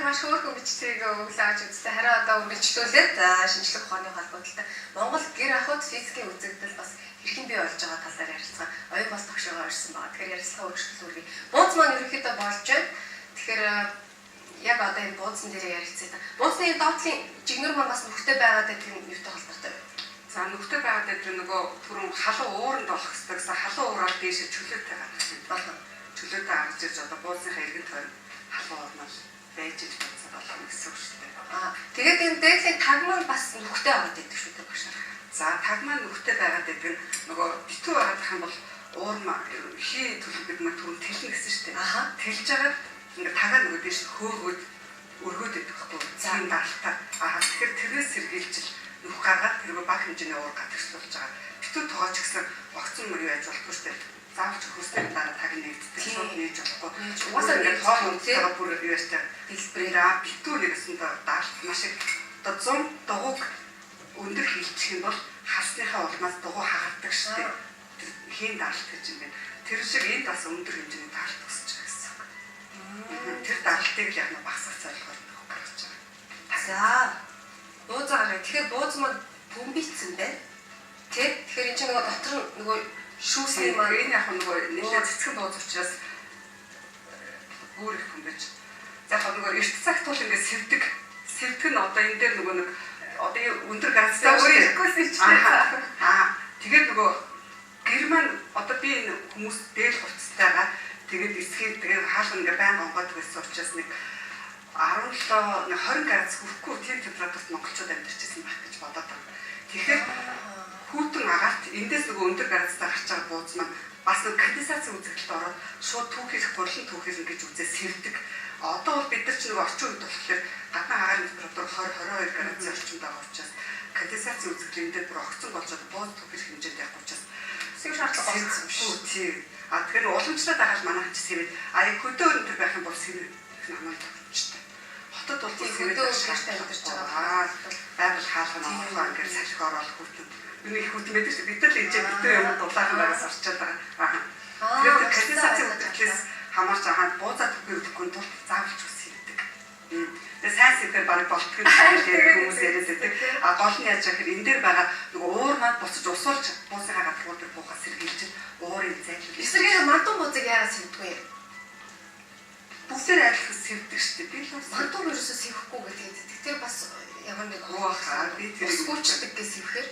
маш хөөрхөн бичлэгийг өглөө авч үзлээ. Харин одоо үргэлжлүүлээд шинжлэх ухааны холбогдлолтой Монгол гэр ахуйд физикийн үзэгдэл бас хэрхэн бий болж байгаа талаар ярилцгаа. Оюун бас тогшоогоо ирсэн байгаа. Тэгэхээр ярилцлага өөрчлөлт үргэлж. Бууз маань ерөнхийдөө болж байна. Тэгэхээр яг одоо энэ буузан дээр ярилцъя та. Буузны энэ доотлын жигнэр маань бас нүхтэй байгаад байдаг нь юутай холбоотой вэ? За, нүхтэй байгаад байдаг нөгөө түрүүн халуун ууранд болох хэрэгтэй гэсэн, халуун уураар дээшээ чөлөөтэй гаргаж ирнэ. Чөлөөтэй гаргаж ирж одоо бууцныхаа эргэн тойрон халуун уурмал байж иж бууцаад болох гэсэн үг шүү дээ. Аа, тэгээд энэ дээдлийн таг маань бас нүхтэй байгаад байдаг шүү дээ, багш. За, таг маань нүхтэй байгаад байдаг нь нөгөө битүү байгаад юм бол уурма хий төлөв гэдэг нь түрүүн тэлнэ гэсэн шүү дээ. Тэлж хагаад ингээ тагаа нөгөө дээш хөөгөөд өргөөд идэх байхгүй. За, даралтаа. Аа, тэгэхээр тэрнээс сэргийлж нүх гаргаад тэргүй бага хэмжээний уур гадагшлуулж байгаа. Битүү тогооч гэсэн огцон мөр яаж болохгүй шүү дээ. Заавал ч хөрсний дараа таг нэгддэг, шууд нээж болохгүй. Угаасаа ингээд хоол унтгаа бүр юу яаштай Дэлбэрээ. Аа, битүү нэгсэн даралт маш их, одоо 100 дугуйг өндөр хилчих юм бол халсныхаа улмаас дугуй хагардаг шүү дээ. Тэр хийн даралт гэж юм байна. Тэр шиг энд бас өндөр хэмжээний даралт өсөж байгаа гэсэн үг. Тэр даралтыг л яг нь багасгах зорилгоор нөхөх гаргаж байгаа. За, бууз гараа. Тэгэхээр бууз маань бөмбийцсэн байна. Тэ? Тэгэхээр энэ чинь нөгөө дотор нь нөгөө шүүсний маань Энэ яг нөгөө нэлээд цэцгэн бууз учраас бүр их бөмбөж. За, яг нөгөө эрт цагт бол ингээд сэвдэг. Сэвдэг нь одоо энэ дээр нөгөө нэг одоо өндөр градустай өөр ирэхгүйсэн ч тийм. Аа, тэгээд нөгөө герман одоо би энэ хүмүүс дээл хувцастайгаа тэгээд эсхийг тэгээд хаалга ингээ байнга онгойд байсан учраас нэг 17 нэг 20 градус хүрэхгүй тийм температурт монголчууд амьдарч байсан байх гэж бодоод байна. Тэгэхээр хүйтэн агаарт эндээс нөгөө өндөр градустай гарч байгаа бууз маань бас нэг конденсацийн үзэгдэлд ороод шууд түүхийх гурлан түүхийх гэж үзээ сэвдэг. Одоо бол бид нар ч нөгөө орчин үед болохоор гадны агаарын температур 20 22 градусын орчимд байгаа учраас конденсацийн үзэгдэл энэ дээр бүр огцон болж одоо бууз түүхийх хэмжээнд явах учраас сэв шаардлага болсон юм шүү. Тийм. А, тэгэхээр уламжлаад байгаа л манай ханч сэвэд. А, яг хөдөө өндөр байх юм бол сэвэх нь намайг тохиромжтой. Хотод бол сэвэд шаардлага амьдарч байгаа. Байгаль хаалга нь онгойлгоо ингээд салхи ороод хүйтэн. Юу их хүйтэн байдаг шүү. Бид нар л энэ битүү юм дулаахан байгаас орчоод байгаа. Аа. Тэгэхээр конденсацийн үзэгдлээс хамаарч байгаа буузаа түвхий өгөхгүй тул заавал ч ус хийдэг. Тэгээ сайн сэвхээр бараг болтгоо гэж хүмүүс яриад байдаг. А, гол нь яаж гэхээр энэ дээр байгаа нөгөө уур маань буцаж усуулж буусынхаа гадрууд дээр буухаас сэргийлж уурын зайлуул. Эсрэгээр мантун буузыг яагаад сэвдэггүй юм? Бүгдээр адилхан сэвдэг шүү дээ. Би л бас Мантун ерөөсөө сэвхгүй гэдэг. Тэр бас ямар нэг хаа би тэр усгүйчдэг гэж сэвхээр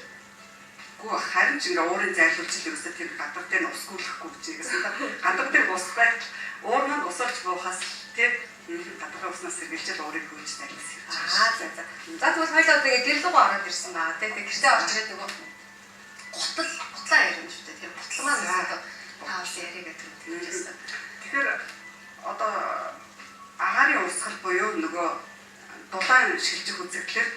Гүү, харин ч ингээ уурын зайлуулж л ерөөсөө тэр гадар дээр нь усгүүлэхгүй гэж гэсэн. Гадар дээр ус байтал уур маань усалж буухаас тэр гадархаа уснаас сэргийлж л уурыг хөөж зайлуулсан юм. Аа, за за. За, тэгвэл хоёлаа одоо ингээ гэрлүүгөө ороод ирсэн байгаа тий. Тэг гэртээ орж ирээд нөгөө гутал гутлаа ярина шүү дээ. Тэр гутал маань одоо та бас яриа гэдэг юм тиймээс. Тэгэхээр одоо агаарын урсгал буюу нөгөө дулаан шилжих үзэгдлэр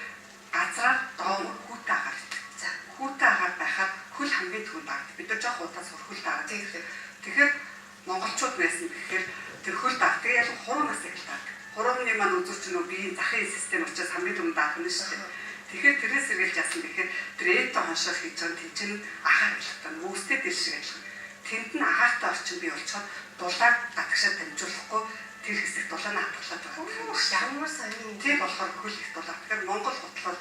газраар доор хүүтэн агаар гэдэг. За, хүүтэн агаар байхад хөл хамгийн түрүүнд дагдаг. Бид нар жоох удаас хөл дагдаг. Тэгэхээр монголчууд байсан гэхээр тэр хөл даг. Тэгээ яг хуруунаас эхэл дагдаг. Хурууны маань үзүүр чинь нөгөө биеийн захын систем учраас хамгийн түрүүнд даах нь шүү дээ. Тэгэхээр тэрээс сэргийлж яасан гэхээр тэр это хоншоор хийж байгаа тийм чинь агаар адилхан, үүстэй дэр шиг адилхан. Тэнд нь агаартай орчин бий болцоход дулааг гадагшаа дамжуулахгүй тэр хэсэг дулаан хатгалаад байгаа юм. Ямар сонин. Тийм болохоор хөл их дулаа. Тэгэхээр Монгол гутал бол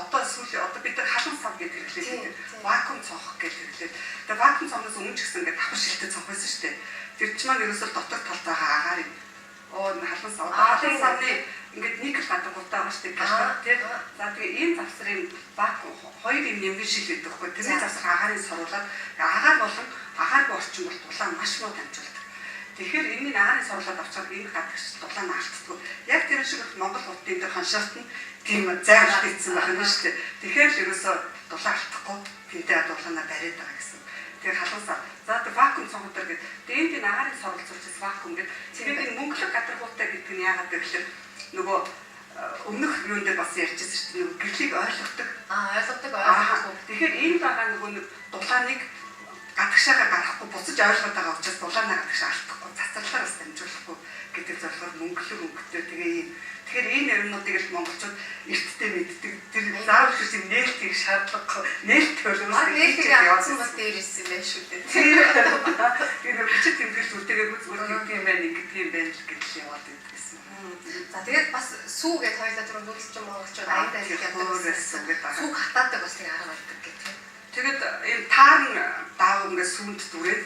одоо сүүлийн одоо бид нар халуун сав гэж хэрэглээд байдаг. Вакуум цонх гэж хэрэглээд. Тэгээ вакуум цонхоос өмнө ч гэсэн ингээд давхар шилтэй цонх байсан шүү дээ. Тэр чинь маань ерөөсөө дотор талд байгаа агаар юм. Оо, халуун сав. Одоо халуун савны ингээд никель гадаргуутай байгаа шүү дээ. Тий. За, тэгээ ийм завсрын вакуум хоёр юм нэмгэн шил байдаг хгүй. Тэрний завсар агаарын соруулаад агаар болон агааргүй орчин бол дулаан маш муу дамжуулдаг. Тэгэхээр энэний агаарын соруулаад авчаад энэ гадагш дулаан алддаггүй. Яг тэр шиг Монгол хотын дээр хоншоорт нь тийм зай алдчихсан байх нь шүү дээ. Тэгэхээр л ерөөсөө дулаан алдахгүй тэнтэй дулаанаа бариад байгаа гэсэн. Тэгэхээр халуусаа. За, тэр вакуум цонхотор гэдэг. Тэгээ энд энэ агаарын суралцуулчихсан вакуум гэдэг. Тэгээд энэ мөнгөлөг гадаргуутай гэдэг нь яагаад гэвэл нөгөө өмнөх юун дээр бас ярьжсэн шүү дээ. Нөгөө гэрлийг ойлгодог. Аа, ойлгодог, ойлгохгүй. Тэгэхээр энэ байгаа нөгөө нэг дулааныг гадагшаага гаргахгүй буцаж ойлгоод байгаа учраас дулаанаа гадагшаа алдахгүй цацралаар бас дамжуулахгүй гэдэг зорилгоор мөнгөлөг өнгөтэй тэгээ ийм Тэгэхээр энэ юмнуудыг л монголчууд эртдээ мэддэг. Тэр заавал ч юм нээлт хийх шаардлагагүй. Нээлт хөрөмс нээлтийг авсан бол дээр ирсэн байх шүү дээ. Тэр нэг бичит тэмдэглэл үлдээгээгүй зүгээр тэгдэг юм байна, ингэдэг юм байна л гэж яваад байдаг гэсэн. За тэгээд бас сүү гэж хоёлаа түрүү нүүдэлчин монголчууд аян дайр явдаг. Сүүг хатаадаг бас нэг арга байдаг гэх тийм. Тэгээд энэ таарн даав ингээд сүүнд дүрээд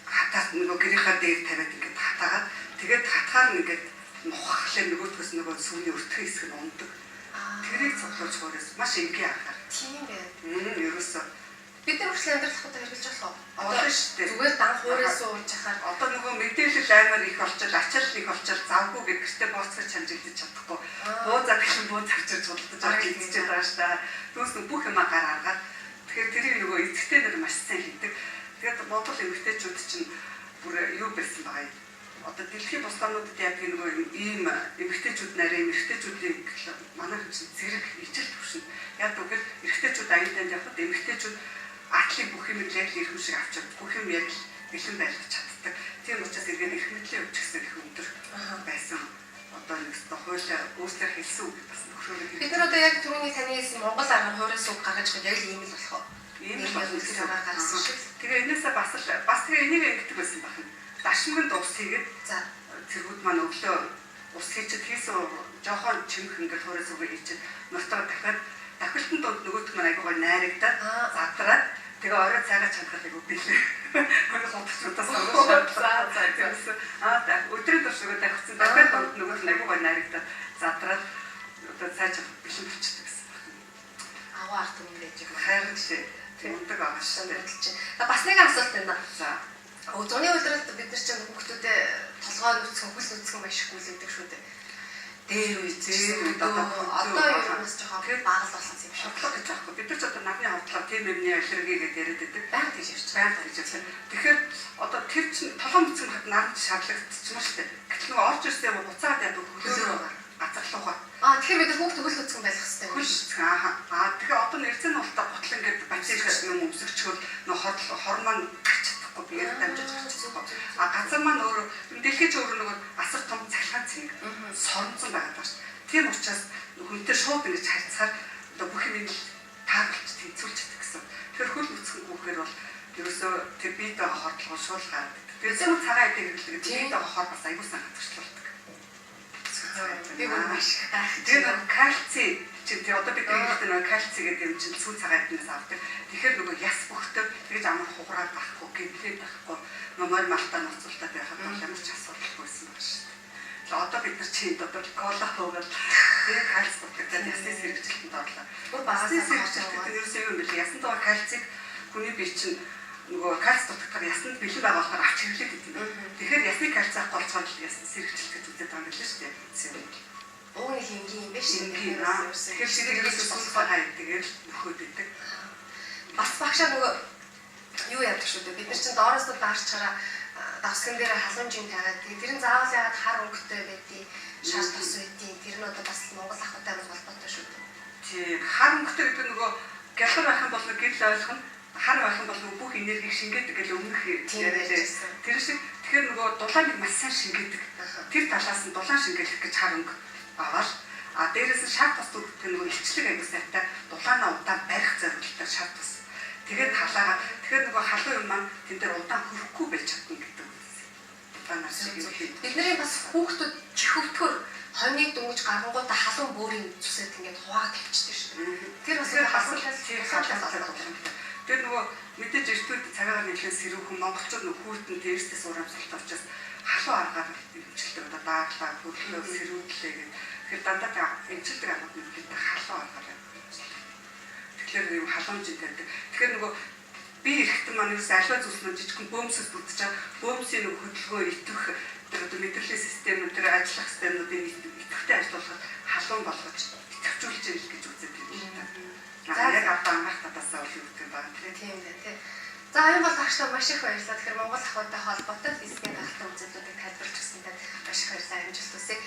хатаад нөгөө гэрийнхаа дээр тавиад ингээд хатаагаад тэгээд хатгаар нь ингээд нухахлаа нөгөөдгөөс нөгөө сүүний өртгөн хэсэг нь ундаг. Тэрийг цуглуулж хуурээс маш энгийн аргаар. Тийм байна. Ерөөсөө бид нар хүртэл амьдрал хотод хэрэглэж болох уу? Одоо шүү дээ. Зүгээр дан хуурээс ууж ахаар одоо нөгөө мэдээлэл аймар их болчихол, ачаал их болчихол завгүй гэх гэртээ бооцгож чамжилдэж чадахгүй. Буу зав гэх буу завчирч худалдаж авч идчихээд байгаа шүү дээ. Түүнээс нь бүх юмаа гар аргаар. Тэгэхээр тэрийг нөгөө эцэгтэй нар маш сайн хийдэг. Тэгээд Монгол эмэгтэйчүүд чинь бүр юу байсан байгаа юм. Одоо дэлхийн бус орнуудад яадаг нөгөө ийм эмэгтэйчүүд нарийн эмэгтэйчүүдийн манайхан чинь зэрэг ижил төвшөнд. Яг үгээр эрэгтэйчүүд аян танд явхад эмэгтэйчүүд атлын бүх юм яг л эрхэм шиг авчиад бүх юм яг л бэлэн байлгаж чаддаг. Тийм учраас эргээд эрх мэдлийн хувьд ч гэсэн их өндөр байсан. Одоо нэг өстө хуулиа өөрсдөө хэлсэн үг бас нөхрөөрөө. Бид нар одоо яг түрүүний таны хэлсэн Монгол аргаар хуураас үг гаргаж байгаа яг л ийм л болох уу? Ийм л болно гэсэн аргаар гаргасан шиг. Тэгээ энээсээ бас л бас тэгээ энийг ингэдэг байсан байна. Дашмаганд ус хийгээд за цэргүүд маань өглөө ус хийчихэд хийсэн жохон чимх ингээд хуураас үг хийчихэд нуртаа дахиад дахилтан дунд нөгөөх маань айгуугаа найрагдаад задраад тэгээ орой цайгаа чанахад айгуу билээ. Хөрө хутгчудаас сонгож за за тэгсэн. Аа өдрийн турш нөгөө давхицсан дахиад дунд нөгөөх нь айгуугаа найрагдаад задраад одоо цай чанах бэлэн болчихдог гэсэн байна. Агуу арт юм байж байгаа. Харин шээ. Мундаг байгаа шүү дээ. За бас нэгэн асуулт байна. За. Зуны улиралд бид нар чинь хүүхдүүдэд толгой нүцгэн, хөл нүцгэн маш их гүйлгэдэг шүү дээ. Дээр үе дээр үед одоо ер нь бас жоохон бага л болсон юм шиг. Хотлог гэж аахгүй. Бид нар ч одоо нарны хотлог тийм юмны аллерги гэдээ яриад байдаг. Байнга тэгж ярьж байгаа. Байнга тэгж ярьж. Тэгэхээр одоо тэр чинь толгой нүцгэн хад наранд шаарлагдчихмаа шүү дээ. Гэтэл нөгөө орж ирсэн юм буцаад яадаг хөлөөрөө газарлуугаа. Аа тэгэхээр бид нар хүүхд хөл нүцгэн байх хэрэгтэй юм Хөл нүцгэн аа. Аа тэгэхээр одоо нэрцэн уултаа гутал ингээд бациг юм өмсөгчгөл нөгөө хор хор маань гарч чадахгүй биеэр дамжиж гарч чадахгүй. А газар маань өөрөө дэлхийч өөрөө нөгөө асар том цахилгаан цэг соронзон байгаад байгаа шүү. Тийм учраас хүнтэй шууд ингэж харьцахаар одоо бүх юм л тааруулж тэнцвүүлж чадах гэсэн. Тэгэхээр хөл нүцгэн гүхээр бол ерөөсөө тэр биед байгаа хордлого шууд гардаг. Тэгээд зөв цагаан эдийг хэрэглэдэг биед байгаа хор бас аюул сан хатгачлуулдаг. Би бүр маш их гайхаж. Тэр нөгөө кальци чинь тэр одоо бид хэлдэг нөгөө кальци гэдэг юм чинь сүү цагаан эднээс авдаг. Тэгэхээр нөгөө яс бөхтөг тэгж амар хугараад байхгүй, гэмлээд байхгүй, нөгөө морь малтаа ноцуултаад байхад бол ямар ч асуудалгүй байсан байна шүү дээ. Тэгээ одоо бид нар чинь одоо кола хуугаад тэгээ кальци дутагдаад ясны сэргэжилтэнд орлоо. Бүр багаас Ясны сэргэжилт гэдэг нь ерөөсөө юу юм бэ? Ясанд байгаа кальцийг хүний бие чинь нөгөө кальци дутагдахаар ясанд бэлэн байгаа болохоор авч хэрэглээд идэв юм байна. Тэгэхээр ясны кальци авах болцоход ясны сэргэжилт гэж үзээд байгаа юм байна шүү дээ. Уг нэг энгийн юм биш. Энгийн. Тэгэхээр ширээ ерөөсөө сул байгаа гэдгээр л нөхөд идэг. Бас багшаа нөгөө юу яадаг шүү дээ. Бид нар чинь доороос нь даарчаараа давсган дээр халуун жин тавиад тэр нь заавал яагаад хар өнгөтэй байдیں۔ Шар тос байдیں۔ Тэр нь одоо бас Монгол ахуйтай бас холбоотой шүү дээ. Тийм. Хар өнгөтэй гэдэг нь нөгөө гялгар байх юм бол гэрэл ойлгоно. Хар байх юм бол нөгөө бүх энергийг шингээдэг гэж өмнөх яриад. Тэр шиг тэгэхээр нөгөө дулааныг маш сайн шингээдэг. Тэр талаас нь дулаан шингээлэх гэж хар өнгө аваад а дээрээс нь шар тос гэдэг нөгөө илчлэг аягүй сайтай дулаанаа удаан барих зорилготой шар тос. Тэгээд халаагаа тэгэхээр нөгөө халуун юм маань тэн дээр удаан хөрөхгүй байж чадна гэдэг үгс. Удаанаар шингээх. Бидний бас хүүхдүүд чихвтгөр хоньыг дөнгөж гарангуудаа халуун бөөрийн зүсээд ингээд хуваагаад тавьчихдаг шүү дээ. Тэр бас халуун холбоотой. Тэр нөгөө мэдээж эртүүд цагаагаар нэлээд сэрүүхэн монголчууд нөгөө хүүтэн дээрсээс урамсгалтай учраас халуун аргаар эмчилдэг одоо дааглаа, хөдлөө, сэрүүдлээ гэх. Тэгэхээр дандаа эмчилдэг аргууд нь бид халуун аргаар эмчилдэг. Тэгэхээр юм халуун жин тавьдаг. Тэгэхээр нөгөө би эрэхтэн маань ерөөс аливаа зүйлс маань жижигхэн бөөмсөс бүрдэж байгаа. Бөөмсийн нөгөө хөдөлгөөн итгэх тэр одоо мэдрэлийн систем тэр ажиллах системнуудыг идэвхтэй ажиллуулахад халуун болгож идэвхжүүлж яах гэж үзээд байна л та. За яг одоо ангаах талаасаа бол юу гэдэг байна тийм. Тийм дээ тий. За энэ бол багштай маш их баярлалаа. Тэгэхээр Монгол ахуйтай холбоотой физикийн гайхалтай үзүүлэлтүүдийг тайлбарлаж өгсөн танд маш их баярлалаа. Амжилт хүсье.